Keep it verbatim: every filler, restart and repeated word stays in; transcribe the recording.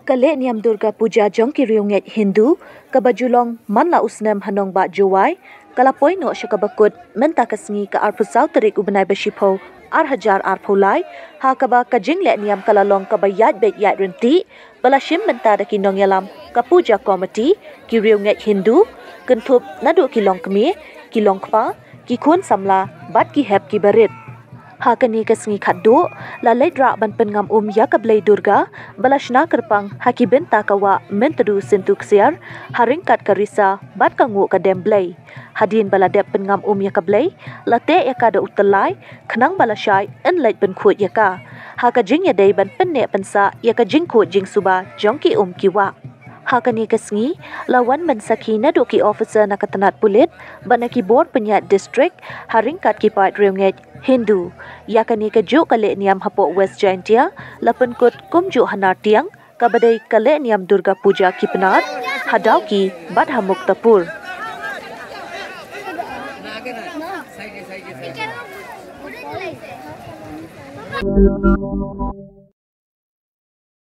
Ka leh niam Durga Puja jong ki riewngeit Hindu kaba ju long man la u snem ha nongbah Jowai ka la poi noh sha kaba kut mynta ka sngi ka arphew saw tarik u bnai ba shiphew ar hajar arphew lai, ha kaba ka jingleh niam ka la long kaba ïaid beit ïaid ryntih ba la shim bynta da ki nongïalam ka Puja Committee, ki riewngeit Hindu, kynthup naduh ki longkmie, ki longkpa, ki khun samla bad ki hep ki barit. Ha kane ka sngi khatduh la leit rah ban pynngam um ïa ka Blei Durga ba la shna kyrpang ha ki bynta ka wah Myntdu Syntu Ksiar ha ryngkat ka risa bad ka nguh ka dem blei. Hadien ba la dep pynngam um ïa ka Blei, la teh ïa ka da u tyllai khnang ba lashai yn leit pynkhuid ïa ka ha ka jingïadei ban pynneh pynsah ïa ka jingkhuid jingsuba jong ki um ki wah. Ha kane ka sngi la wan ban sakhi naduh ki officer na ka tnat pulit bad na ki bor pynïaid district ha ryngkat ki paid riewngeit Hindu. Ïa kane kajuh ka leh niam hapoh West Jaintia la pynkut kumjuh ha Nartiang kaba dei ka leh niam Durga Puja ki Pnar, ha Dawki bad ha Muktapur.